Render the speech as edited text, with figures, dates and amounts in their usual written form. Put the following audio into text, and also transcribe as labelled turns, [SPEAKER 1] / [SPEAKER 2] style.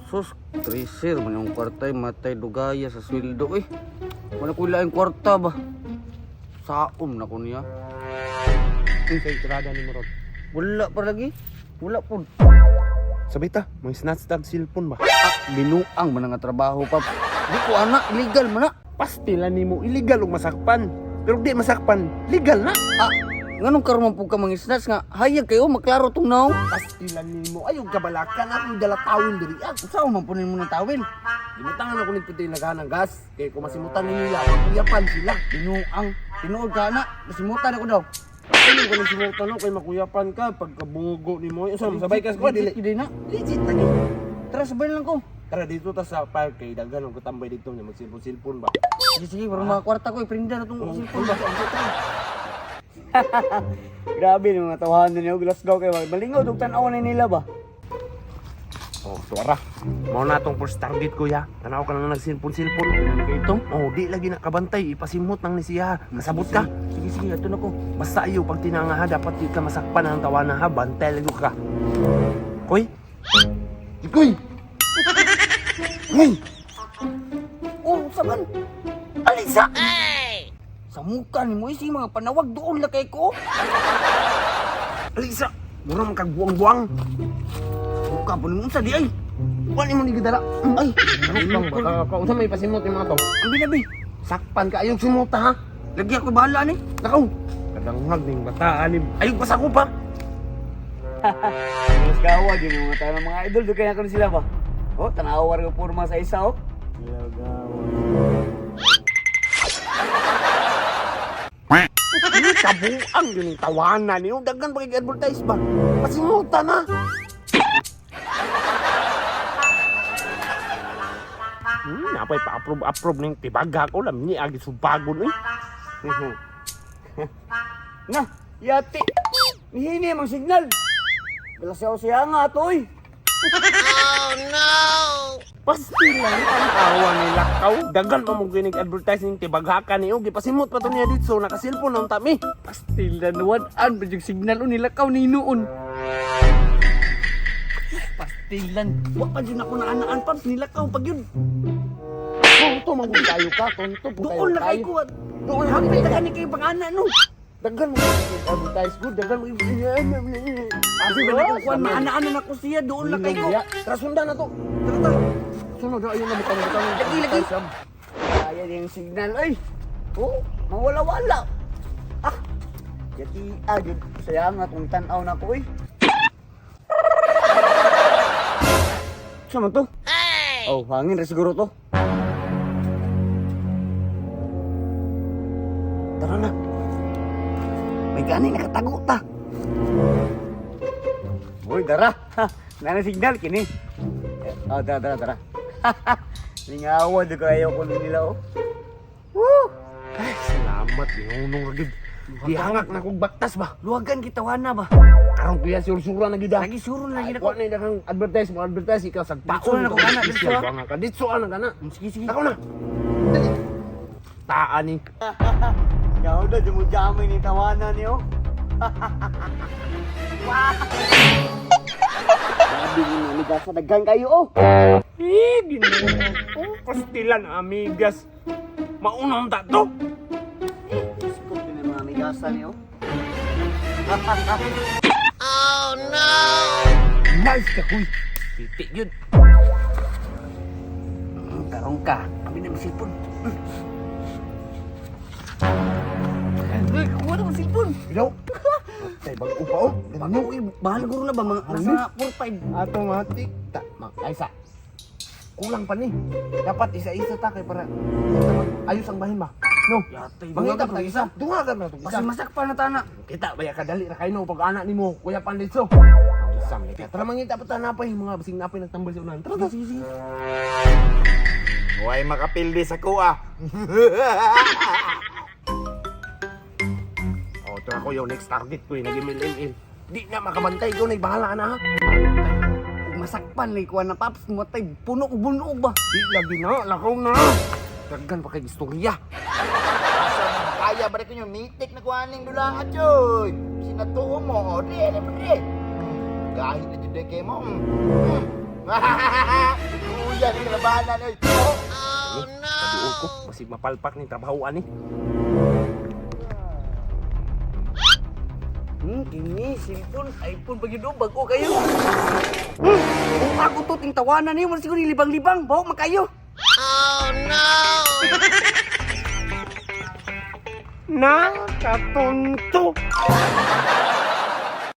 [SPEAKER 1] Sus, tracer man yung kwarta matay dugaya sa sweldo eh. Wala ko laing kwarta ba. Saom na ko niya.
[SPEAKER 2] Unsay tirada ni Morog?
[SPEAKER 1] Wala pa lagi. Wala po.
[SPEAKER 2] Sabay ta, may snatch tag cellphone ba?
[SPEAKER 1] Ah, binuang man nga trabaho pa. Di ko anak, illegal man na.
[SPEAKER 2] Pastila nimo illegal ug masakpan. Pero di masakpan, legal na.
[SPEAKER 1] Ah, nganong karon man pud ka mga snatch nga hayag kayo maklaro tong naong.
[SPEAKER 2] Pastila nimo ayaw kabalakan ako dala tawon diri ah.
[SPEAKER 1] Usaw man punin mo ng tawil.
[SPEAKER 2] Gibutangan ako nito din naghanang gas kay kung masimutan ni nila makuyapan sila.
[SPEAKER 1] Binuang, tinuod ka na, nasimutan ako daw.
[SPEAKER 2] Ano ko nang simutan no kay makuyapan ka pagkabungo nimo. Usa sabay ka sa dili.
[SPEAKER 1] Dili na.
[SPEAKER 2] Legit na gyud.
[SPEAKER 1] Tara sabay na lang ko.
[SPEAKER 2] Tara dito ta sa park kay daghan og katambay dito nya magsilpon-silpon ba.
[SPEAKER 1] Sige sige, para mga kwarta ko iprinda na tong cellphone ba.
[SPEAKER 3] Grabe ni mga tawahan niyo, Glasgow kay malingaw dug tan-aw na nila ba.
[SPEAKER 2] Oh, suara. Mao na tong first target kuya. Tanaw ka na nagsilpon-silpon.
[SPEAKER 1] Kay itong.
[SPEAKER 2] Oh, di lagi nakabantay. Ipasimot nang ni siya. Kasabot ka.
[SPEAKER 1] Sige sige, ato na ko.
[SPEAKER 2] Basta iyo pag tinanga ha, dapat di ka masakpan ang tawana ha. Bantay lagi ka. Koy? Koy! Koy!
[SPEAKER 1] Oh, saman. Alisa. Sa muka ni mo isi mga panawag doon la kay ko.
[SPEAKER 2] Alisa! Mura man kag buwang-buwang.
[SPEAKER 1] Muka po nimo unsa di ay.
[SPEAKER 2] Wala mo ni gidala.
[SPEAKER 1] Ay,
[SPEAKER 2] Ano bang ka unsa may pasimot yung mga to?
[SPEAKER 1] ang binabi.
[SPEAKER 2] Sakpan ka ayog simuta ha.
[SPEAKER 1] Lagi ako bahala ni.
[SPEAKER 2] Nakaw. Kadangag ning bataan ni. Ayog pa sa ko pa.
[SPEAKER 3] Glasgow gyud ni mga tawo mga idol dug kay na sila ba. Oh, tan-aw ra porma sa isa oh. Glasgow.
[SPEAKER 2] Ini kabuang yun yung tawanan niyo. Daghan pa kay advertise ba? Pasimuta na. Napay pa-approve approve ning tibaga ko lam ni agi subagon eh.
[SPEAKER 3] Na, yati. Nihini mang signal. Glasgow siya nga to oy.
[SPEAKER 2] Pasti lang ang awa ni Lakaw. Daghan pa mo ginig advertise ning tibagaka niyo. Gipasimot pa to niya dito naka-cellphone na unta mi.
[SPEAKER 1] Pastilan wad-an pa yung signal o nilakaw ni noon. Pastilan, wa pa jud ako naanaan paps nilakaw pag yun.
[SPEAKER 2] Tonto man gud kayo ka, tonto po kayo.
[SPEAKER 1] Doon na kay ko.
[SPEAKER 2] Doon na
[SPEAKER 1] Hapit na kani kay pang-ana no.
[SPEAKER 2] Daghan mo advertise good, daghan mo.
[SPEAKER 1] Abi ba na kuan maanaan na ko siya doon na kay ko.
[SPEAKER 2] Tara sundan na to.
[SPEAKER 1] Tara tara.
[SPEAKER 2] Sunod na ayun na butang butang.
[SPEAKER 1] Lagi, lagi.
[SPEAKER 3] Ayan yung signal oy. Oh, mawala-wala. Ah. Yati ah gyud saya nga tong tan-aw na ko oy. Sa man to? Oh, hangin ra siguro to.
[SPEAKER 2] Tara na.
[SPEAKER 3] May gani nakatago ta. Uy, dara. Ha, nana signal kini. Eh, oh, tara, tara, tara. Lingawa, di ko ayaw ko nila, oh. Woo!
[SPEAKER 2] Ay, salamat ginunong ra gid. Gihangak na kog baktas ba.
[SPEAKER 1] Luwagan kita wana ba.
[SPEAKER 2] Karon kuya sursura na gid ah.
[SPEAKER 1] Lagi suro na lagi na
[SPEAKER 2] Wa
[SPEAKER 1] ko.
[SPEAKER 2] na daghang advertise mo advertise ikaw sagpaon.
[SPEAKER 1] Ditso na ko kana, ditso, ah.
[SPEAKER 2] Nga ka ditso ana kana.
[SPEAKER 1] Sige sige.
[SPEAKER 2] Ako na. Dali. Taan ni.
[SPEAKER 3] Yaw na, di mo jamay ni tawanan niyo. Wow! Grabe yun, amigas sa daghan kayo, oh.
[SPEAKER 2] Eh, ginoo. Oh, pastilan amigas. Maunang ta to.
[SPEAKER 3] Scoop din ang mga amigasa niyo.
[SPEAKER 2] Nice ka kuy. Piti yun.
[SPEAKER 1] Tarong ka. Abi na cellphone. Uy, kuha na ang cellphone.
[SPEAKER 2] Ilaw. Tay bag-o pa oh.
[SPEAKER 1] Bago eh, bahal guro na ba mga nasa 4-5.
[SPEAKER 2] Automatic. Ta, ay sa. Kulang pa ni. Dapat isa-isa ta kay para ayos ang bahin ba. No.
[SPEAKER 1] Yatay,
[SPEAKER 2] Mangita
[SPEAKER 1] duha
[SPEAKER 2] pa
[SPEAKER 1] ka
[SPEAKER 2] isa. Dunga ka na tong isa.
[SPEAKER 1] Basta masak pa na tana.
[SPEAKER 2] Kita ba ya kadali ra kay no pag anak nimo kuya panditso. Isang ni ka. Tara mangita pa ta napay mga basing napay nagtambal sa unahan. Tara ta.
[SPEAKER 1] Sige, sige.
[SPEAKER 4] Huwag makapildi sa kuha.
[SPEAKER 2] Oh, tara ko yung next target ko eh, nag-MLML. Di na makabantay ko na bahala na ha.
[SPEAKER 1] Ug masakpan ni kuha na paps mo tay puno og buno ba.
[SPEAKER 2] Di lagi na, lakaw na. Daghan pa kay istorya.
[SPEAKER 4] Asa na makaya ba rin yung mitik na kuhaning dulangat yun? Sinatuo mo, o di, di, di. Gahit na jud kay mo. Kuya ni kalabanan oy. Oh.
[SPEAKER 2] Kaduol ko, basig mapalpak ni trabaho ani.
[SPEAKER 1] Kini cellphone, iPhone pag yun, bago kayo. Kung ako to ting tawanan niyo, wala siguro libang-libang, bawo makayo.
[SPEAKER 2] Nakatunto.